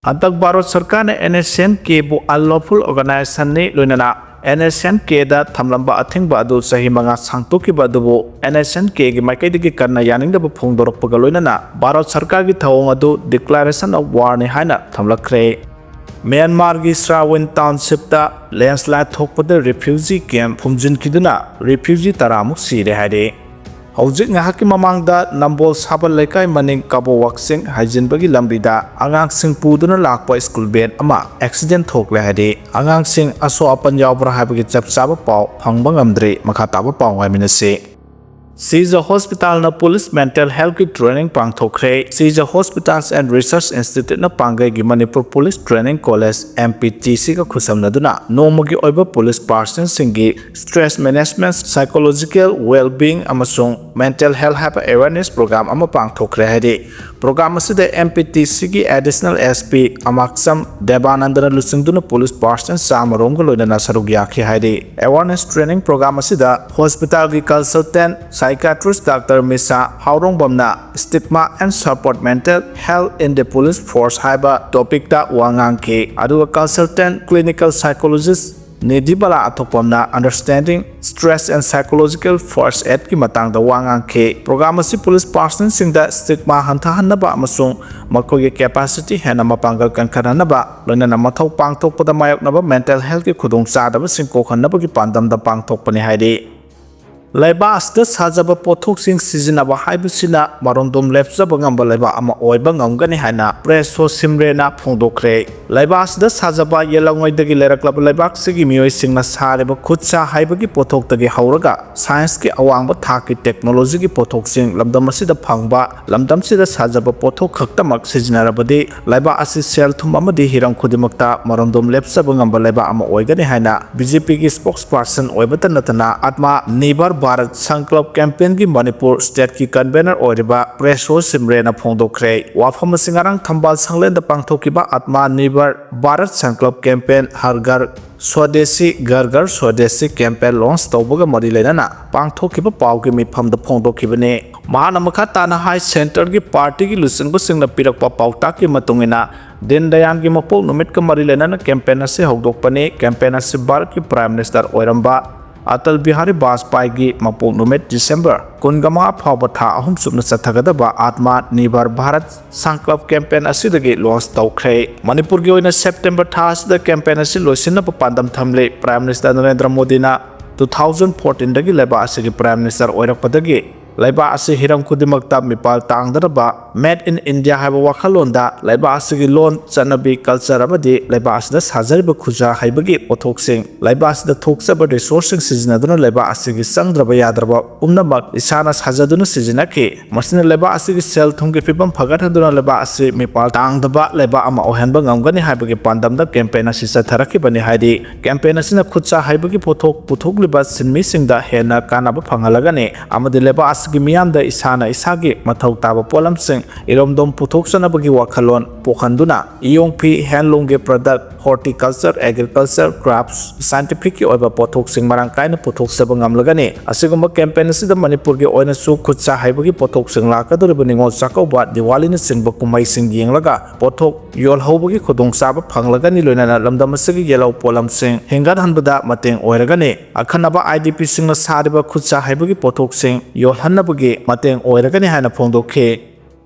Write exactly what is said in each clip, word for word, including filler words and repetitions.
ꯍꯟꯗꯛ ꯚꯥꯔꯠ ꯁꯔꯀꯥꯔꯅ NSCN-Kꯕꯨ unlawful organizationꯅꯤ ꯂꯣꯏꯅꯅ NSCN-Kꯗ ꯊꯝꯂꯝꯕ ꯑꯊꯤꯡꯕ ꯑꯗꯨ ꯆꯍꯤ ꯃꯉꯥ ꯁꯥꯡꯗꯣꯛꯈꯤꯕ ꯑꯗꯨꯕꯨ NSCN-Kꯒꯤ ꯃꯥꯏꯀꯩꯗꯒꯤ ꯀꯟꯅ ꯌꯥꯅꯤꯡꯗꯕ ꯐꯣꯡꯗꯣꯔꯛꯄꯒ ꯂꯣꯏꯅꯅ ꯚꯥꯔꯠ ꯁꯔꯀꯥꯔꯒꯤ ꯊꯧꯑꯣꯡ ꯑꯗꯨ declaration of warꯅꯤ ꯍꯥꯏꯅ ꯊꯝꯂꯛꯈ꯭ꯔꯦ꯫ ꯃ꯭ꯌꯥꯟꯃꯥꯔꯒꯤ ꯁ꯭ꯔꯥꯋꯤꯟ townshipꯇ landslide ꯊꯣꯛꯄꯗ refugee camp ꯐꯨꯝꯖꯤꯟꯈꯤꯗꯨꯅ refugee ꯇꯔꯥꯃꯨꯛ ꯁꯤꯔꯦ ꯍꯥꯏꯔꯤ꯫ ꯍꯧꯖꯤꯛ ꯉꯥꯏꯍꯥꯛꯀꯤ ꯃꯃꯥꯡꯗ ꯅꯝꯕꯣꯜ ꯁꯥꯕꯜ ꯂꯩꯀꯥꯏ ꯃꯅꯤꯡ ꯀꯕꯣ ꯋꯥꯛꯆꯤꯡ ꯍꯥꯏꯖꯤꯟꯕꯒꯤ ꯂꯝꯕꯤꯗ ꯑꯉꯥꯡꯁꯤꯡ ꯄꯨꯗꯨꯅ ꯂꯥꯛꯄ school van ꯑꯃ accident ꯊꯣꯛꯂꯦ ꯍꯥꯏꯔꯤ꯫ ꯑꯉꯥꯡꯁꯤꯡ ꯑꯁꯣꯛ ꯑꯄꯟ ꯌꯥꯎꯕ꯭ꯔꯥ ꯍꯥꯏꯕꯒꯤ ꯆꯞ ꯆꯥꯕ ꯄꯥꯎ ꯐꯪꯕ ꯉꯝꯗ꯭ꯔꯤ꯫ ꯃꯈꯥ ꯇꯥꯕ ꯄꯥꯎ ꯉꯥꯏꯃꯤꯟꯅꯁꯤ꯫ ꯁꯤꯖ ꯍꯣꯁꯄꯤꯇꯥꯜꯅ police mental healthꯀꯤ training ꯄꯥꯡꯊꯣꯛꯈ꯭ꯔꯦ꯫ Shija Hospitals and Research Instituteꯅ ꯄꯥꯡꯒꯩꯒꯤ Manipur Police Training College, MPTCꯒ ꯈꯨꯠꯁꯝꯅꯗꯨꯅ ꯅꯣꯡꯃꯒꯤ ꯑꯣꯏꯕ police personꯁꯤꯡꯒꯤ stress management, psychological well-being ꯑꯃꯁꯨꯡ mental health ꯍꯥꯏꯕ awareness program ꯑꯃ ꯄꯥꯡꯊꯣꯛꯈ꯭ꯔꯦ ꯍꯥꯏꯔꯤ꯫ Program ꯑꯁꯤꯗ MPTCꯒꯤ Additional SP ꯑꯃꯥꯛꯆꯝ ꯗꯦꯕꯥꯅꯟꯗꯅ ꯂꯨꯆꯤꯡꯗꯨꯅ police person ꯆꯥꯝꯃ ꯔꯣꯝꯒ ꯂꯣꯏꯅꯅ ꯁꯔꯨꯛ ꯌꯥꯈꯤ ꯍꯥꯏꯔꯤ꯫ Awareness training program ꯑꯁꯤꯗ hospitalꯒꯤ consultant psychiatrist Doctor ꯃꯤꯁꯥ ꯍꯥꯎꯔꯣꯡꯕꯝꯅ Stigma and Support Mental Health in the Police Force ꯍꯥꯏꯕ topicꯇ ꯋꯥ ꯉꯥꯡꯈꯤ꯫ ꯑꯗꯨꯒ consultant clinical psychologist ꯅꯤꯙꯤꯕꯂꯥ ꯑꯊꯣꯛꯄꯝꯅ Understanding Stress and Psychological First Aidꯀꯤ ꯃꯇꯥꯡꯗ ꯋꯥ ꯉꯥꯡꯈꯤ꯫ Program ꯑꯁꯤ police personꯁꯤꯡꯗ stigma ꯍꯟꯊꯍꯟꯅꯕ ꯑꯃꯁꯨꯡ ꯃꯈꯣꯏꯒꯤ capacity ꯍꯦꯟꯅ ꯃꯄꯥꯡꯒꯜ ꯀꯟꯈꯠꯍꯟꯅꯕ, ꯂꯣꯏꯅꯅ ꯃꯊꯧ ꯄꯥꯡꯊꯣꯛꯄꯗ ꯃꯥꯌꯣꯛꯅꯕ mental healthꯀꯤ ꯈꯨꯗꯣꯡꯆꯥꯗꯕꯁꯤꯡ ꯀꯣꯛꯍꯟꯅꯕꯒꯤ ꯄꯥꯟꯗꯝꯗ ꯄꯥꯡꯊꯣꯛꯄꯅꯤ ꯍꯥꯏꯔꯤ꯫ ꯂꯩꯕꯥꯛ ꯑꯁꯤꯗ ꯁꯥꯖꯕ ꯄꯣꯠꯊꯣꯛꯁꯤꯡ ꯁꯤꯖꯤꯟꯅꯕ ꯍꯥꯏꯕꯁꯤꯅ ꯃꯔꯣꯝꯗꯣꯝ ꯂꯦꯞꯆꯕ ꯉꯝꯕ ꯂꯩꯕꯥꯛ ꯑꯃ ꯑꯣꯏꯕ ꯉꯝꯒꯅꯤ ꯍꯥꯏꯅ Presso Simreꯅ ꯐꯣꯡꯗꯣꯛꯈ꯭ꯔꯦ꯫ ꯂꯩꯕꯥꯛ ꯑꯁꯤꯗ ꯁꯥꯖꯕ ꯌꯦꯜꯂꯉꯣꯏꯗꯒꯤ ꯂꯩꯔꯛꯂꯕ ꯂꯩꯕꯥꯛꯁꯤꯒꯤ ꯃꯤꯑꯣꯏꯁꯤꯡꯅ ꯁꯥꯔꯤꯕ ꯈꯨꯠ ꯁꯥ ꯍꯩꯕꯒꯤ ꯄꯣꯠꯊꯣꯛꯇꯒꯤ ꯍꯧꯔꯒ scienceꯀꯤ ꯑꯋꯥꯡꯕ ꯊꯥꯛꯀꯤ technologyꯒꯤ ꯄꯣꯠꯊꯣꯛꯁꯤꯡ ꯂꯝꯗꯝ ꯑꯁꯤꯗ ꯐꯪꯕ, ꯂꯝꯗꯝꯁꯤꯗ ꯁꯥꯖꯕ ꯄꯣꯠꯊꯣꯛ ꯈꯛꯇꯃꯛ ꯁꯤꯖꯤꯟꯅꯔꯕꯗꯤ ꯂꯩꯕꯥꯛ ꯑꯁꯤ ꯁꯦꯜ ꯊꯨꯝ ꯑꯃꯗꯤ ꯍꯤꯔꯝ ꯈꯨꯗꯤꯡꯃꯛꯇ ꯃꯔꯣꯝꯗꯣꯝ ꯂꯦꯞꯆꯕ ꯉꯝꯕ ꯂꯩꯕꯥꯛ ꯑꯃ ꯑꯣꯏꯒꯅꯤ ꯍꯥꯏꯅ BJPꯒꯤ spokesperson ꯑꯣꯏꯕꯇ ꯅꯠꯇꯅ Atmanirbhar ꯚꯥꯔꯠ ꯁꯪꯀꯜꯞ ꯀꯦꯝꯄꯦꯟꯒꯤ ꯃꯅꯤꯄꯨꯔ ꯁ꯭ꯇꯦꯠꯀꯤ ꯀꯟꯚꯦꯅꯔ ꯑꯣꯏꯔꯤꯕ ꯄ꯭ꯔꯦꯁꯣ ꯁꯤꯝꯔꯦꯅ ꯐꯣꯡꯗꯣꯛꯈ꯭ꯔꯦ꯫ ꯋꯥꯐꯝ ꯑꯁꯤ ꯉꯔꯥꯡ ꯊꯝꯕꯥꯜ ꯁꯪꯂꯦꯟꯗ ꯄꯥꯡꯊꯣꯛꯈꯤꯕ ꯑꯥꯠꯃꯥ ꯅꯤꯔꯚꯔ ꯚꯥꯔꯠ ꯁꯪꯀꯜꯞ ꯀꯦꯝꯄꯦꯟ ꯍꯔ ꯘꯔ ꯁ꯭ꯋꯗꯦꯁꯤ ꯘꯔ ꯘꯔ ꯁ꯭ꯋꯗꯦꯁꯤ ꯀꯦꯝꯄꯦꯟ ꯂꯣꯟꯆ ꯇꯧꯕꯒ ꯃꯔꯤ ꯂꯩꯅꯅ ꯄꯥꯡꯊꯣꯛꯈꯤꯕ ꯄꯥꯎꯒꯤ ꯃꯤꯐꯝꯗ ꯐꯣꯡꯗꯣꯛꯈꯤꯕꯅꯤ꯫ ꯃꯍꯥꯛꯅ ꯃꯈꯥ ꯇꯥꯅ ꯍꯥꯏ, ꯁꯦꯟꯇꯔꯒꯤ ꯄꯥꯔꯇꯤꯒꯤ ꯂꯨꯆꯤꯡꯕꯁꯤꯡꯅ ꯄꯤꯔꯛꯄ ꯄꯥꯎꯇꯥꯛꯀꯤ ꯃꯇꯨꯡ ꯏꯟꯅ ꯗꯤꯟ ꯗꯌꯥꯟꯒꯤ ꯃꯄꯣꯛ ꯅꯨꯃꯤꯠꯀ ꯃꯔꯤ ꯂꯩꯅꯅ ꯀꯦꯝꯄꯦꯟ ꯑꯁꯤ ꯍꯧꯗꯣꯛꯄꯅꯤ꯫ ꯀꯦꯝꯄꯦꯟ ꯑꯁꯤ ꯚꯥꯔꯠꯀꯤ ꯄ꯭ꯔꯥꯏꯝ ꯃꯤꯅꯤꯁꯇꯔ ꯑꯣꯏꯔꯝꯕ ꯑꯇꯜ ꯕꯤꯍꯥꯔꯤ ꯕꯥꯖꯄꯥꯏꯒꯤ ꯃꯄꯣꯛ ꯅꯨꯃꯤꯠ ꯗꯤꯁꯦꯝꯕꯔ ꯀꯨꯟꯒ ꯃꯉꯥ ꯐꯥꯎꯕ ꯊꯥ ꯑꯍꯨꯝ ꯆꯨꯞꯅ ꯆꯠꯊꯒꯗꯕ ꯑꯥꯠꯃꯥ ꯅꯤꯔꯚꯔ ꯚꯥꯔꯠ ꯁꯪꯀꯜꯞ ꯀꯦꯝꯄꯦꯟ ꯑꯁꯤꯗꯒꯤ ꯂꯣꯟꯆ ꯇꯧꯈ꯭ꯔꯦ꯫ ꯃꯅꯤꯄꯨꯔꯒꯤ ꯑꯣꯏꯅ ꯁꯦꯞꯇꯦꯝꯕꯔ ꯊꯥ ꯑꯁꯤꯗ ꯀꯦꯝꯄꯦꯟ ꯑꯁꯤ ꯂꯣꯏꯁꯤꯟꯅꯕ ꯄꯥꯟꯗꯝ ꯊꯝꯂꯤ꯫ ꯄ꯭ꯔꯥꯏꯝ ꯃꯤꯅꯤꯁꯇꯔ ꯅꯔꯦꯟꯗ꯭ꯔ ꯃꯣꯗꯤꯅ ꯇꯨ ꯊꯥꯎꯖꯟ ꯐꯣꯔꯇꯤꯟꯗꯒꯤ ꯂꯩꯕꯥꯛ ꯑꯁꯤꯒꯤ ꯄ꯭ꯔꯥꯏꯝ ꯃꯤꯅꯤꯁꯇꯔ ꯑꯣꯏꯔꯛꯄꯗꯒꯤ ꯂꯩꯕꯥꯛ ꯑꯁꯤ ꯍꯤꯔꯝ ꯈꯨꯗꯤꯡꯃꯛꯇ ꯃꯤꯄꯥꯜ ꯇꯥꯡꯗꯅꯕ Made in India ꯍꯥꯏꯕ ꯋꯥꯈꯜꯂꯣꯟꯗ ꯂꯩꯕꯥꯛ ꯑꯁꯤꯒꯤ ꯂꯣꯟ, ꯆꯠꯅꯕꯤ, ꯀꯜꯆꯔ ꯑꯃꯗꯤ ꯂꯩꯕꯥꯛ ꯑꯁꯤꯗ ꯁꯥꯖꯔꯤꯕ ꯈꯨꯠꯁꯥ ꯍꯩꯕꯒꯤ ꯄꯣꯠꯊꯣꯛꯁꯤꯡ, ꯂꯩꯕꯥꯛ ꯑꯁꯤꯗ ꯊꯣꯛꯆꯕ ꯔꯤꯁꯣꯔꯁꯁꯤꯡ ꯁꯤꯖꯤꯟꯅꯗꯨꯅ ꯂꯩꯕꯥꯛ ꯑꯁꯤꯒꯤ ꯆꯪꯗ꯭ꯔꯕ ꯌꯥꯗ꯭ꯔꯕ ꯄꯨꯝꯅꯃꯛ ꯏꯁꯥꯅ ꯁꯥꯖꯗꯨꯅ ꯁꯤꯖꯤꯟꯅꯈꯤ꯫ ꯃꯁꯤꯅ ꯂꯩꯕꯥꯛ ꯑꯁꯤꯒꯤ ꯁꯦꯜ ꯊꯨꯝꯒꯤ ꯐꯤꯕꯝ ꯐꯒꯠꯍꯟꯗꯨꯅ ꯂꯩꯕꯥꯛ ꯑꯁꯤ ꯃꯤꯄꯥꯜ ꯇꯥꯡꯗꯕ ꯂꯩꯕꯥꯛ ꯑꯃ ꯑꯣꯏꯍꯟꯕ ꯉꯝꯒꯅꯤ ꯍꯥꯏꯕꯒꯤ ꯄꯥꯟꯗꯝꯗ ꯀꯦꯝꯄꯦꯟ ꯑꯁꯤ ꯆꯠꯊꯔꯛꯈꯤꯕꯅꯤ ꯍꯥꯏꯔꯤ꯫ ꯀꯦꯝꯄꯦꯟ ꯑꯁꯤꯅ ꯈꯨꯠꯁꯥ ꯍꯩꯕꯒꯤ ꯄꯣꯠꯊꯣꯛ ꯄꯨꯊꯣꯛꯂꯤꯕ ꯁꯤꯟꯃꯤꯁꯤꯡꯗ ꯍꯦꯟꯅ ꯀꯥꯟꯅꯕ ꯐꯪꯍꯜꯂꯒꯅꯤ ꯑꯃꯗꯤ ꯂꯩꯕꯥꯛ ꯑꯁꯤꯒꯤ ꯃꯤꯌꯥꯝꯗ ꯏꯁꯥꯅ ꯏꯁꯥꯒꯤ ꯃꯊꯧ ꯇꯥꯕ ꯄꯣꯠꯂꯝꯁꯤꯡ, ꯏꯔꯣꯝꯗꯣꯝ ꯄꯨꯊꯣꯛꯆꯅꯕꯒꯤ ꯋꯥꯈꯜꯂꯣꯟ ꯄꯣꯛꯍꯟꯗꯨꯅ ꯏꯌꯣꯡ ꯐꯤ, ꯍꯦꯟꯂꯨꯝꯒꯤ ꯄ꯭ꯔꯗꯛ, ꯍꯣꯔꯇꯤꯀꯜꯆꯔ, ꯑꯦꯒ꯭ꯔꯤꯀꯜꯆꯔ, ꯀ꯭ꯔꯥꯐꯠꯁ, ꯁꯥꯏꯟꯇꯤꯐꯤꯛꯀꯤ ꯑꯣꯏꯕ ꯄꯣꯠꯊꯣꯛꯁꯤꯡ ꯃꯔꯥꯡ ꯀꯥꯏꯅ ꯄꯨꯊꯣꯛꯆꯕ ꯉꯝꯂꯒꯅꯤ꯫ ꯑꯁꯤꯒꯨꯝꯕ ꯀꯦꯝꯄꯦꯟ ꯑꯁꯤꯗ ꯃꯅꯤꯄꯨꯔꯒꯤ ꯑꯣꯏꯅꯁꯨ ꯈꯨꯠꯁꯥ ꯍꯩꯕꯒꯤ ꯄꯣꯠꯊꯣꯛꯁꯤꯡ, ꯂꯥꯛꯀꯗꯧꯔꯤꯕ ꯅꯤꯉꯣꯜ ꯆꯥꯛꯀꯧꯕ, ꯗꯤꯋꯥꯂꯤꯅꯆꯤꯡꯕ ꯀꯨꯝꯍꯩꯁꯤꯡ ꯌꯦꯡꯂꯒ ꯄꯣꯠꯊꯣꯛ ꯌꯣꯜꯍꯧꯕꯒꯤ ꯈꯨꯗꯣꯡꯆꯥꯕ ꯐꯪꯂꯒꯅꯤ꯫ ꯂꯣꯏꯅꯅ ꯂꯝꯗꯝ ꯑꯁꯤꯒꯤ ꯌꯦꯜꯍꯧ ꯄꯣꯠꯂꯝꯁꯤꯡ ꯍꯦꯟꯒꯠꯍꯟꯕꯗ ꯃꯇꯦꯡ ꯑꯣꯏꯔꯒꯅꯤ꯫ ꯑꯈꯟꯅꯕ ꯑꯥꯏ ꯗꯤ ꯄꯤꯁꯤꯡꯅ ꯁꯥꯔꯤꯕ ꯈꯨꯠꯁꯥ ꯍꯩꯕꯒꯤ ꯄꯣꯠꯊꯣꯛꯁꯤꯡ ꯌꯣꯜꯍꯟꯅꯕꯒꯤ ꯃꯇꯦꯡ ꯑꯣꯏꯔꯒꯅꯤ ꯍꯥꯏꯅ ꯐꯣꯡꯗꯣꯛꯈꯤ꯫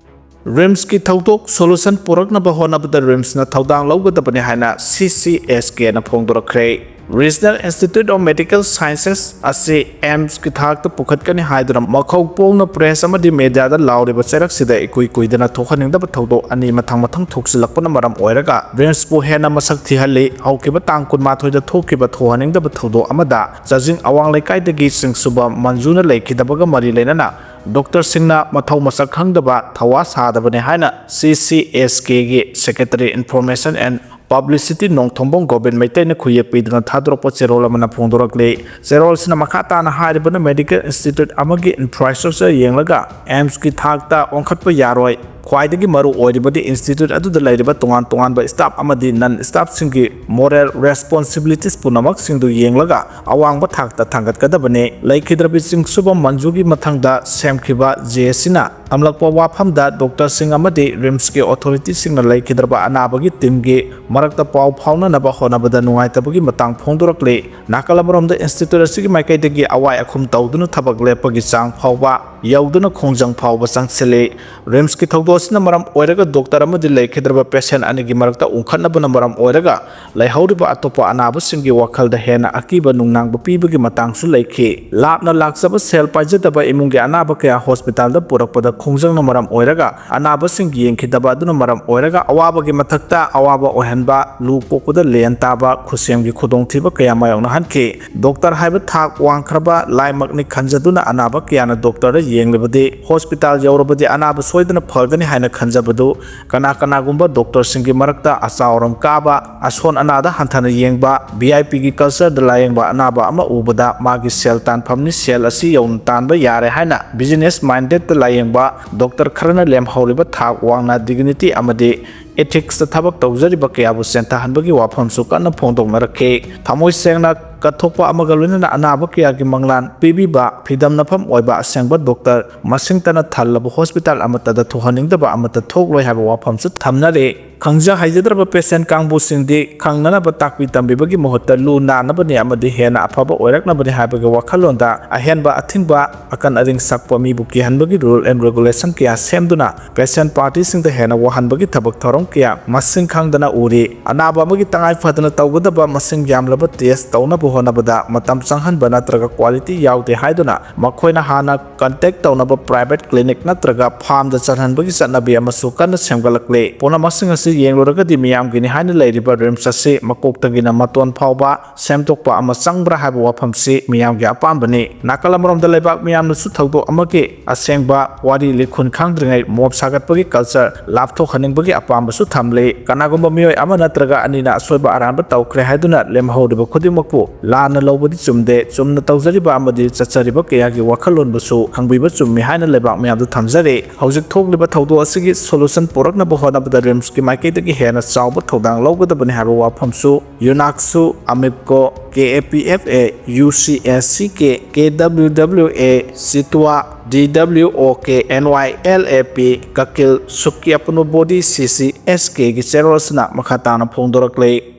ꯔꯤꯝꯁꯀꯤ ꯊꯧꯗꯣꯛ ꯁꯣꯂꯨꯁꯟ ꯄꯨꯔꯛꯅꯕ ꯍꯣꯠꯅꯕꯗ ꯔꯤꯝꯁꯅ ꯊꯧꯗꯥꯡ ꯂꯧꯒꯗꯕꯅꯤ ꯍꯥꯏꯅ ꯁꯤ ꯁꯤ ꯑꯦꯁ ꯀꯦꯅ ꯐꯣꯡꯗꯣꯔꯛꯈ꯭ꯔꯦ꯫ Regional Institute of Medical Sciences ꯑꯁꯤ ꯑꯦꯝꯁꯀꯤ ꯊꯥꯛꯇ ꯄꯨꯈꯠꯀꯅꯤ ꯍꯥꯏꯗꯨꯅ ꯃꯈꯧ ꯄꯣꯡꯅ ꯄ꯭ꯔꯦꯁ ꯑꯃꯗꯤ ꯃꯦꯗꯤꯌꯥꯗ ꯂꯥꯎꯔꯤꯕ ꯆꯩꯔꯛꯁꯤꯗ ꯏꯀꯨꯏ ꯀꯨꯏꯗꯅ ꯊꯣꯛꯍꯟꯅꯤꯡꯗꯕ ꯊꯧꯗꯣꯛ ꯑꯅꯤ ꯃꯊꯪ ꯃꯊꯪ ꯊꯣꯛꯆꯤꯜꯂꯛꯄꯅ ꯃꯔꯝ ꯑꯣꯏꯔꯒ ꯔꯤꯝꯁꯄꯨ ꯍꯦꯟꯅ ꯃꯁꯛ ꯊꯤꯍꯜꯂꯤ꯫ ꯍꯧꯈꯤꯕ ꯇꯥꯡ ꯀꯨꯟꯃꯥꯊꯣꯏꯗ ꯊꯣꯛꯈꯤꯕ ꯊꯣꯛꯍꯟꯅꯤꯡꯗꯕ ꯊꯧꯗꯣꯛ ꯑꯃꯗ ꯆꯥꯖꯤꯡ ꯑꯋꯥꯡ ꯂꯩꯀꯥꯏꯗꯒꯤ ꯆꯤꯡꯁꯨꯕ ꯃꯟꯖꯨꯅ ꯂꯩꯈꯤꯗꯕꯒ ꯃꯔꯤ ꯂꯩꯅꯅ ꯗꯣꯛꯇꯔꯁꯤꯡꯅ ꯃꯊꯧ ꯃꯁꯛ ꯈꯪꯗꯕ ꯊꯧꯋꯥ ꯁꯥꯗꯕꯅꯤ ꯍꯥꯏꯅ ꯁꯤ C S ꯀꯦꯒꯤ Secretary Information and Publicity Nongthombam Gobin ꯃꯩꯇꯩꯅ ꯈꯨꯌꯦꯛ ꯄꯤꯗꯨꯅ ꯊꯥꯗꯣꯔꯛꯄ ꯆꯦꯔꯣꯜ ꯑꯃꯅ ꯐꯣꯡꯗꯣꯔꯛꯂꯤ꯫ ꯆꯦꯔꯣꯜꯁꯤꯅ ꯃꯈꯥ ꯇꯥꯅ ꯍꯥꯏꯔꯤꯕꯅ medical institute ꯑꯃꯒꯤ infrastructure ꯌꯦꯡꯂꯒ AIIMSꯀꯤ ꯊꯥꯛꯇ ꯑꯣꯟꯈꯠꯄ ꯌꯥꯔꯣꯏ꯫ ꯈ꯭ꯋꯥꯏꯗꯒꯤ ꯃꯔꯨ ꯑꯣꯏꯔꯤꯕꯗꯤ institute ꯑꯗꯨꯗ ꯂꯩꯔꯤꯕ ꯇꯣꯉꯥꯟ ꯇꯣꯉꯥꯟꯕ staff ꯑꯃꯗꯤ non staffꯁꯤꯡꯒꯤ moral responsibilities ꯄꯨꯝꯅꯃꯛꯁꯤꯡꯗꯨ ꯌꯦꯡꯂꯒ ꯑꯋꯥꯡꯕ ꯊꯥꯛꯇ ꯊꯥꯡꯒꯠꯀꯗꯕꯅꯤ꯫ ꯂꯩꯈꯤꯗ꯭ꯔꯕꯤ ꯆꯤꯡꯁꯨꯕꯝ ꯃꯟꯖꯨꯒꯤ ꯃꯊꯪꯗ ꯁꯦꯝꯈꯤꯕ JACꯅ ꯊꯝꯂꯛꯄ ꯋꯥꯐꯝꯗ doctorꯁꯤꯡ ꯑꯃꯗꯤ RIMSꯀꯤ authorityꯁꯤꯡꯅ ꯂꯩꯈꯤꯗ꯭ꯔꯕ ꯑꯅꯥꯕꯒꯤ teamꯒꯤ ꯃꯔꯛꯇ ꯄꯥꯎ ꯐꯥꯎꯅꯅꯕ ꯍꯣꯠꯅꯕꯗ ꯅꯨꯡꯉꯥꯏꯇꯕꯒꯤ ꯃꯇꯥꯡ ꯐꯣꯡꯗꯣꯔꯛꯂꯤ꯫ ꯅꯥꯀꯜ ꯑꯃꯔꯣꯝꯗ institute ꯑꯁꯤꯒꯤ ꯃꯥꯏꯀꯩꯗꯒꯤ ꯑꯋꯥꯏ ꯑꯈꯨꯝ ꯇꯧꯗꯨꯅ ꯊꯕꯛ ꯂꯦꯞꯄꯒꯤ ꯆꯥꯡ ꯐꯥꯎꯕ ꯌꯧꯗꯨꯅ ꯈꯣꯡꯖꯪ ꯐꯥꯎꯕ ꯆꯪꯁꯤꯜꯂꯤ꯫ RIMSꯀꯤ ꯊꯧꯗꯣꯛ ꯑꯁꯤꯅ ꯃꯔꯝ ꯑꯣꯏꯔꯒ doctor ꯑꯃꯗꯤ ꯂꯩꯈꯤꯗ꯭ꯔꯕ patient ꯑꯅꯤꯒꯤ ꯃꯔꯛꯇ ꯎꯪꯈꯠꯅꯕꯅ ꯃꯔꯝ ꯑꯣꯏꯔꯒ ꯂꯩꯍꯧꯔꯤꯕ ꯑꯇꯣꯞꯄ ꯑꯅꯥꯕꯁꯤꯡꯒꯤ ꯋꯥꯈꯜꯗ ꯍꯦꯟꯅ ꯑꯀꯤꯕ ꯅꯨꯡꯅꯥꯡꯕ ꯄꯤꯕꯒꯤ ꯃꯇꯥꯡꯁꯨ ꯂꯩꯈꯤ꯫ ꯂꯥꯞꯅ ꯂꯥꯛꯆꯕ ꯁꯦꯜ ꯄꯥꯏꯖꯗꯕ ꯏꯃꯨꯡꯒꯤ ꯑꯅꯥꯕ ꯀꯌꯥ hospitalꯗ ꯄꯨꯔꯛꯄꯗ ꯈꯣꯡꯖꯪꯅ ꯃꯔꯝ ꯑꯣꯏꯔꯒ ꯑꯅꯥꯕꯁꯤꯡ ꯌꯦꯡꯈꯤꯗꯕ ꯑꯗꯨꯅ ꯃꯔꯝ ꯑꯣꯏꯔꯒ ꯑꯋꯥꯕꯒꯤ ꯃꯊꯛꯇ ꯑꯋꯥꯕ ꯑꯣꯏꯍꯟꯕ, ꯂꯨ ꯀꯣꯛꯄꯗ ꯂꯦꯟ ꯇꯥꯕ, ꯈꯨꯠꯁꯦꯝꯒꯤ ꯈꯨꯗꯣꯡꯊꯤꯕ ꯀꯌꯥ ꯃꯥꯌꯣꯛꯅꯍꯟꯈꯤ꯫ Doctor ꯍꯥꯏꯕ ꯊꯥꯛ ꯋꯥꯡꯈ꯭ꯔꯕ ꯂꯥꯏꯃꯛꯅꯤ ꯈꯟꯖꯗꯨꯅ ꯑꯅꯥꯕ ꯀꯌꯥꯅ doctorꯗ ꯌꯦꯡꯂꯕꯗꯤ hospital ꯌꯧꯔꯕꯗꯤ ꯑꯅꯥꯕ ꯁꯣꯏꯗꯅ ꯐꯒꯅꯤ ꯍꯥꯏꯅ ꯈꯟꯖꯕꯗꯨ ꯀꯅꯥ ꯀꯅꯥꯒꯨꯝꯕ doctorꯁꯤꯡꯒꯤ ꯃꯔꯛꯇ ꯑꯆꯥꯎ ꯑꯔꯝ ꯀꯥꯕ, ꯑꯁꯣꯟ ꯑꯅꯥꯗ ꯍꯟꯊꯅ ꯌꯦꯡꯕ, VIPꯒꯤ cultureꯗ ꯂꯥꯌꯦꯡꯕ ꯑꯅꯥꯕ ꯑꯃ ꯎꯕꯗ ꯃꯥꯒꯤ ꯁꯦꯜ ꯇꯥꯟꯐꯝꯅꯤ, ꯁꯦꯜ ꯑꯁꯤ ꯌꯧꯅ ꯇꯥꯟꯕ ꯌꯥꯔꯦ ꯍꯥꯏꯅ business mindedꯇ ꯂꯥꯌꯦꯡꯕ doctor ꯈꯔꯅ ꯂꯦꯝꯍꯧꯔꯤꯕ ꯊꯥꯛ ꯋꯥꯡꯅ dignity ꯑꯃꯗꯤ ethicsꯇ ꯊꯕꯛ ꯇꯧꯖꯔꯤꯕ ꯀꯌꯥꯕꯨ ꯆꯦꯟꯊꯍꯟꯕꯒꯤ ꯋꯥꯐꯝꯁꯨ ꯀꯟꯅ ꯐꯣꯡꯗꯣꯛꯅꯔꯛꯈꯤ꯫ ꯊꯃꯣꯏ ꯁꯦꯡꯅ ꯀꯠꯊꯣꯛꯄ ꯑꯃꯒ ꯂꯣꯏꯅꯅ ꯑꯅꯥꯕ ꯀꯌꯥꯒꯤ ꯃꯪꯂꯥꯟ ꯄꯤꯕꯤꯕ, ꯐꯤꯗꯝꯅꯐꯝ ꯑꯣꯏꯕ ꯑꯁꯦꯡꯕ doctor ꯃꯁꯤꯡꯇꯅ ꯊꯜꯂꯕ hospital ꯑꯃꯠꯇꯗ ꯊꯣꯛꯍꯟꯅꯤꯡꯗꯕ ꯑꯃꯠꯇ ꯊꯣꯛꯂꯣꯏ ꯍꯥꯏꯕ ꯋꯥꯐꯝꯁꯨ ꯊꯝꯅꯔꯤ꯫ ꯈꯪꯖ ꯍꯩꯖꯗ꯭ꯔꯕ patient ꯀꯥꯡꯕꯨꯁꯤꯡꯗꯤ ꯈꯪꯅꯅꯕ ꯇꯥꯛꯄꯤ ꯇꯝꯕꯤꯕꯒꯤ ꯃꯍꯨꯠꯇ ꯂꯨ ꯅꯥꯅꯕꯅꯤ ꯑꯃꯗꯤ ꯍꯦꯟꯅ ꯑꯐꯕ ꯑꯣꯏꯔꯛꯅꯕꯅꯤ ꯍꯥꯏꯕꯒꯤ ꯋꯥꯈꯜꯂꯣꯟꯗ ꯑꯍꯦꯟꯕ ꯑꯊꯤꯡꯕ, ꯑꯀꯟ ꯑꯔꯤꯡ ꯁꯛꯄ ꯃꯤꯕꯨ ꯀꯤꯍꯟꯕꯒꯤ rule and regulation ꯀꯌꯥ ꯁꯦꯝꯗꯨꯅ patient partyꯁꯤꯡꯗ ꯍꯦꯟꯅ ꯋꯥꯍꯟꯕꯒꯤ ꯊꯕꯛ ꯊꯧꯔꯝ ꯀꯌꯥ ꯃꯁꯤꯡ ꯈꯪꯗꯅ ꯎꯔꯤ꯫ ꯑꯅꯥꯕ ꯑꯃꯒꯤ ꯇꯉꯥꯏ ꯐꯗꯅ ꯇꯧꯒꯗꯕ ꯃꯁꯤꯡ ꯌꯥꯝꯂꯕ test ꯇꯧꯅꯕ ꯍꯣꯠꯅꯕꯗ ꯃꯇꯝ ꯆꯪꯍꯟꯕ ꯅꯠꯇ꯭ꯔꯒ quality ꯌꯥꯎꯗꯦ ꯍꯥꯏꯗꯨꯅ ꯃꯈꯣꯏꯅ ꯍꯥꯟꯅ contact ꯇꯧꯅꯕ private clinic ꯅꯠꯇ꯭ꯔꯒ farmꯗ ꯆꯠꯍꯟꯕꯒꯤ ꯆꯠꯅꯕꯤ ꯑꯃꯁꯨ ꯀꯟꯅ ꯁꯦꯝꯒꯠꯂꯛꯂꯤ꯫ ꯄꯨꯝꯅꯃꯛꯁꯤꯡ ꯑꯁꯤ ꯌꯦꯡꯂꯨꯔꯒꯗꯤ ꯃꯤꯌꯥꯝꯒꯤꯅꯤ ꯍꯥꯏꯅ ꯂꯩꯔꯤꯕ ꯔꯤꯝꯁ ꯑꯁꯤ ꯃꯀꯣꯛꯇꯒꯤꯅ ꯃꯇꯣꯟ ꯐꯥꯎꯕ ꯁꯦꯝꯗꯣꯛꯄ ꯑꯃ ꯆꯪꯕ꯭ꯔꯥ ꯍꯥꯏꯕ ꯋꯥꯐꯝꯁꯤ ꯃꯤꯌꯥꯝꯒꯤ ꯑꯄꯥꯝꯕꯅꯤ꯫ ꯅꯥꯀꯜ ꯑꯃꯔꯣꯝꯗ ꯂꯩꯕꯥꯛ ꯃꯤꯌꯥꯝꯅꯁꯨ ꯊꯧꯗꯣꯛ ꯑꯃꯒꯤ ꯑꯁꯦꯡꯕ ꯋꯥꯔꯤ ꯂꯤꯈꯨꯟ ꯈꯪꯗ꯭ꯔꯤꯉꯩ ꯃꯣꯞ ꯁꯥꯒꯠꯄꯒꯤ ꯀꯜꯆꯔ ꯂꯥꯞꯊꯣꯛꯍꯟꯅꯤꯡꯕꯒꯤ ꯑꯄꯥꯝꯕꯁꯨ ꯊꯝꯂꯤ꯫ ꯀꯅꯥꯒꯨꯝꯕ ꯃꯤꯑꯣꯏ ꯑꯃ ꯅꯠꯇ꯭ꯔꯒ ꯑꯅꯤꯅ ꯑꯁꯣꯏꯕ ꯑꯔꯥꯟꯕ ꯇꯧꯈ꯭ꯔꯦ ꯍꯥꯏꯗꯨꯅ ꯂꯦꯝꯍꯧꯔꯤꯕ ꯈꯨꯗꯤꯡꯃꯛꯄꯨ ꯂꯥꯟꯅ ꯂꯧꯕꯗꯤ ꯆꯨꯝꯗꯦ꯫ ꯆꯨꯝꯅ ꯇꯧꯖꯔꯤꯕ ꯑꯃꯗꯤ ꯆꯠꯆꯔꯤꯕ ꯀꯌꯥꯒꯤ ꯋꯥꯈꯜꯂꯣꯟꯕꯨꯁꯨ ꯈꯪꯕꯤꯕ ꯆꯨꯝꯃꯤ ꯍꯥꯏꯅ ꯂꯩꯕꯥꯛ ꯃꯤꯌꯥꯝꯗ ꯊꯝꯖꯔꯤ꯫ ꯍꯧꯖꯤꯛ ꯊꯣꯛꯂꯤꯕ ꯊꯧꯗꯣꯛ ꯑꯁꯤꯒꯤ ꯁꯣꯂꯨꯁꯟ ꯄꯨꯔꯛꯅꯕ ꯍꯣꯠꯅꯕꯗ ꯔꯤꯝꯁꯀꯤ ꯃꯥꯏꯀꯩꯗꯒꯤ ꯍꯦꯟꯅ ꯆꯥꯎꯕ ꯊꯧꯗꯥꯡ ꯂꯧꯒꯗꯕꯅꯤ ꯍꯥꯏꯕ ꯋꯥꯐꯝꯁꯨ ꯌꯨꯅꯥꯛꯁꯨ, ꯑꯃꯤꯞꯀꯣ, K A P F A, U C S C K, K W W A, ꯁꯤꯇ꯭ꯋꯥ, D W O K, N Y L A P, ꯀꯀꯤꯜ, ꯁꯨꯀꯤ ꯑꯄꯨꯅꯣ ꯕꯣꯗꯤ, ꯁꯤ ꯁꯤ ꯑꯦꯁ ꯀꯦꯒꯤ ꯆꯦꯔꯣꯜ ꯑꯁꯤꯅ ꯃꯈꯥ ꯇꯥꯅ ꯐꯣꯡꯗꯣꯔꯛꯂꯤ꯫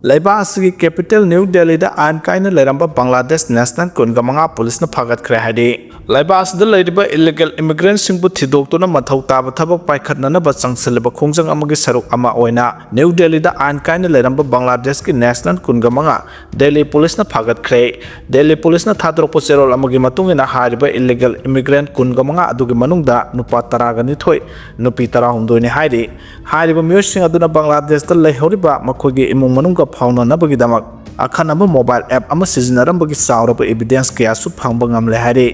ꯂꯩꯕꯥꯛ ꯑꯁꯤꯒꯤ ꯀꯦꯄꯤꯇꯦꯜ ꯅ꯭ꯌꯨ ꯗꯦꯜꯂꯤꯗ ꯑꯥꯏꯟ ꯀꯥꯏꯅ ꯂꯩꯔꯝꯕ ꯕꯪꯒ꯭ꯂꯥꯗꯦꯁ ꯅꯦꯁꯅꯦꯜ ꯀꯨꯟꯒ ꯃꯉꯥ ꯄꯨꯂꯤꯁꯅ ꯐꯥꯒꯠꯈ꯭ꯔꯦ ꯍꯥꯏꯔꯤ꯫ ꯂꯩꯕꯥꯛ ꯑꯁꯤꯗ ꯂꯩꯔꯤꯕ ꯏꯂꯤꯒꯦꯜ ꯏꯃꯤꯒ꯭ꯔꯦꯟꯁꯤꯡꯕꯨ ꯊꯤꯗꯣꯛꯇꯨꯅ ꯃꯊꯧ ꯇꯥꯕ ꯊꯕꯛ ꯄꯥꯏꯈꯠꯅꯅꯕ ꯆꯪꯁꯤꯜꯂꯤꯕ ꯈꯣꯡꯖꯪ ꯑꯃꯒꯤ ꯁꯔꯨꯛ ꯑꯃ ꯑꯣꯏꯅ ꯅ꯭ꯌꯨ ꯗꯦꯜꯂꯤꯗ ꯑꯥꯏꯟ ꯀꯥꯏꯅ ꯂꯩꯔꯝꯕ ꯕꯪꯒ꯭ꯂꯥꯗꯦꯁꯀꯤ ꯅꯦꯁꯅꯦꯜ ꯀꯨꯟꯒ ꯃꯉꯥ ꯗꯦꯜꯂꯤ ꯄꯨꯂꯤꯁꯅ ꯐꯥꯒꯠꯈ꯭ꯔꯦ꯫ ꯗꯦꯜꯂꯤ ꯄꯨꯂꯤꯁꯅ ꯊꯥꯗꯣꯔꯛꯄ ꯆꯦꯔꯣꯜ ꯑꯃꯒꯤ ꯃꯇꯨꯡ ꯏꯟꯅ ꯍꯥꯏꯔꯤꯕ ꯏꯂꯤꯒꯦꯜ ꯏꯃꯤꯒ꯭ꯔꯦꯟ ꯀꯨꯟꯒ ꯃꯉꯥ ꯑꯗꯨꯒꯤ ꯃꯅꯨꯡꯗ ꯅꯨꯄꯥ ꯇꯔꯥꯒ ꯅꯤꯊꯣꯏ, ꯅꯨꯄꯤ ꯇꯔꯥꯍꯨꯝꯗꯣꯏꯅꯤ ꯍꯥꯏꯔꯤ꯫ ꯍꯥꯏꯔꯤꯕ ꯃꯤꯑꯣꯏꯁꯤꯡ ꯑꯗꯨꯅ ꯕꯪꯒ꯭ꯂꯥꯗꯦꯁꯇ ꯂꯩꯍꯧꯔꯤꯕ ꯃꯈꯣꯏꯒꯤ ꯏꯃꯨꯡ ꯃꯅꯨꯡꯒ ꯐꯥꯎꯅꯅꯕꯒꯤꯗꯃꯛ ꯑꯈꯟꯅꯕ ꯃꯣꯕꯥꯏꯜ ꯑꯦꯞ ꯑꯃ ꯁꯤꯖꯤꯟꯅꯔꯝꯕꯒꯤ ꯆꯥꯎꯔꯕ ꯏꯕꯤꯗꯦꯟꯁ ꯀꯌꯥꯁꯨ ꯐꯪꯕ ꯉꯝꯂꯦ ꯍꯥꯏꯔꯤ꯫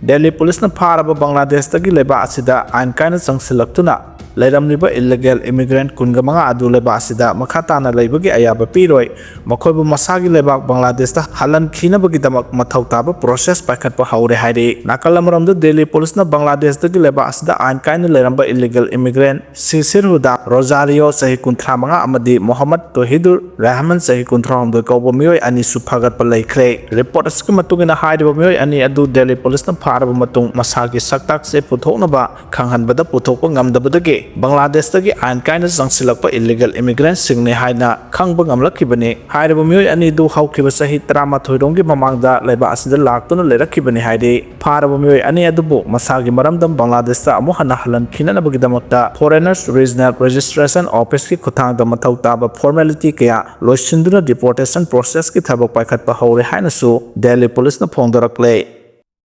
ꯗꯦꯜꯂꯤ ꯄꯨꯂꯤꯁꯅ ꯐꯥꯔꯕ ꯕꯪꯒ꯭ꯂꯥꯗꯦꯁꯇꯒꯤ ꯂꯩꯕꯥꯛ ꯑꯁꯤꯗ ꯑꯥꯏꯟ ꯀꯥꯏꯅ ꯆꯪꯁꯤꯜꯂꯛꯇꯨꯅ ꯂꯩꯔꯝꯂꯤꯕ ꯏꯂꯤꯒꯦꯜ ꯏꯃꯤꯒ꯭ꯔꯦꯟ ꯀꯨꯟꯒ ꯃꯉꯥ ꯑꯗꯨ ꯂꯩꯕꯥꯛ ꯑꯁꯤꯗ ꯃꯈꯥ ꯇꯥꯅ ꯂꯩꯕꯒꯤ ꯑꯌꯥꯕ ꯄꯤꯔꯣꯏ꯫ ꯃꯈꯣꯏꯕꯨ ꯃꯁꯥꯒꯤ ꯂꯩꯕꯥꯛ ꯕꯪꯒ꯭ꯂꯥꯗꯦꯁꯇ ꯍꯜꯍꯟꯈꯤꯅꯕꯒꯤꯗꯃꯛ ꯃꯊꯧ ꯇꯥꯕ ꯄ꯭ꯔꯣꯁꯦꯁ ꯄꯥꯏꯈꯠꯄ ꯍꯧꯔꯦ ꯍꯥꯏꯔꯤ꯫ ꯅꯥꯀꯜ ꯑꯃꯔꯣꯝꯗ ꯗꯦꯜꯂꯤ ꯄꯨꯂꯤꯁꯅ ꯕꯪꯒ꯭ꯂꯥꯗꯦꯁꯇꯒꯤ ꯂꯩꯕꯥꯛ ꯑꯁꯤꯗ ꯑꯥꯏꯟ ꯀꯥꯏꯅ ꯂꯩꯔꯝꯕ ꯏꯂꯤꯒꯦꯜ ꯏꯃꯤꯒ꯭ꯔꯦꯟ ꯁꯤꯁꯤꯔ ꯍꯨꯗꯥ ꯔꯣꯖꯥꯔꯤꯌꯣ ꯆꯍꯤ ꯀꯨꯟꯊ꯭ꯔꯥ ꯃꯉꯥ ꯑꯃꯗꯤ ꯃꯣꯍꯝꯃꯗ ꯇꯣꯍꯤꯗꯨꯔ ꯔꯍꯃꯟ ꯆꯍꯤ ꯀꯨꯟꯊ꯭ꯔꯥ ꯍꯨꯝꯗꯣꯏ ꯀꯧꯕ ꯃꯤꯑꯣꯏ ꯑꯅꯤꯁꯨ ꯐꯥꯒꯠꯄ ꯂꯩꯈ꯭ꯔꯦ꯫ ꯔꯤꯄꯣꯔꯠ ꯑꯁꯤꯒꯤ ꯃꯇꯨꯡ ꯏꯟꯅ ꯍꯥꯏꯔꯤꯕ ꯃꯤꯑꯣꯏ ꯑꯅꯤ ꯑꯗꯨ ꯗꯦꯜꯂꯤ ꯄꯨꯂꯤꯁꯅ ꯐꯥꯔꯕ ꯃꯇꯨꯡ ꯃꯁꯥꯒꯤ ꯁꯛꯇꯥꯛꯁꯦ ꯄꯨꯊꯣꯛꯅꯕ ꯈꯪꯍꯟꯕꯗ ꯄꯨꯊꯣꯛꯄ ꯉꯝꯗꯕꯗꯒꯤ ꯕꯪꯒ꯭ꯂꯥꯗꯦꯁꯇꯒꯤ ꯑꯥꯏꯟ ꯀꯥꯏꯅ ꯆꯪꯁꯤꯜꯂꯛꯄ ꯏꯂꯤꯒꯦꯜ ꯏꯃꯤꯒ꯭ꯔꯦꯟꯁꯤꯡꯅꯤ ꯍꯥꯏꯅ ꯈꯪꯕ ꯉꯝꯂꯛꯈꯤꯕꯅꯤ꯫ ꯍꯥꯏꯔꯤꯕ ꯃꯤꯑꯣꯏ ꯑꯅꯤꯗꯨ ꯍꯧꯈꯤꯕ ꯆꯍꯤ ꯇꯔꯥꯃꯥꯊꯣꯏ ꯔꯣꯝꯒꯤ ꯃꯃꯥꯡꯗ ꯂꯩꯕꯥꯛ ꯑꯁꯤꯗ ꯂꯥꯛꯇꯨꯅ ꯂꯩꯔꯛꯈꯤꯕꯅꯤ ꯍꯥꯏꯔꯤ꯫ ꯐꯥꯔꯕ ꯃꯤꯑꯣꯏ ꯑꯅꯤ ꯑꯗꯨꯕꯨ ꯃꯁꯥꯒꯤ ꯃꯔꯝꯗꯝ ꯕꯪꯒ꯭ꯂꯥꯗꯦꯁꯇ ꯑꯃꯨꯛ ꯍꯟꯅ ꯍꯜꯍꯟꯈꯤꯅꯅꯕꯒꯤꯗꯃꯛꯇ Foreigners Regional Registration Officeꯀꯤ ꯈꯨꯠꯊꯥꯡꯗ ꯃꯊꯧ ꯇꯥꯕ ꯐꯣꯔꯃꯦꯂꯤꯇꯤ ꯀꯌꯥ ꯂꯣꯏꯁꯤꯟꯗꯨꯅ ꯗꯤꯄꯣꯔꯇꯦꯁꯟ ꯄ꯭ꯔꯣꯁꯦꯁꯀꯤ ꯊꯕꯛ ꯄꯥꯏꯈꯠꯄ ꯍꯧꯔꯦ ꯍꯥꯏꯅꯁꯨ ꯗꯦꯜꯂꯤ ꯄꯨꯂꯤꯁꯅ ꯐꯣꯡꯗꯣꯔꯛꯂꯦ꯫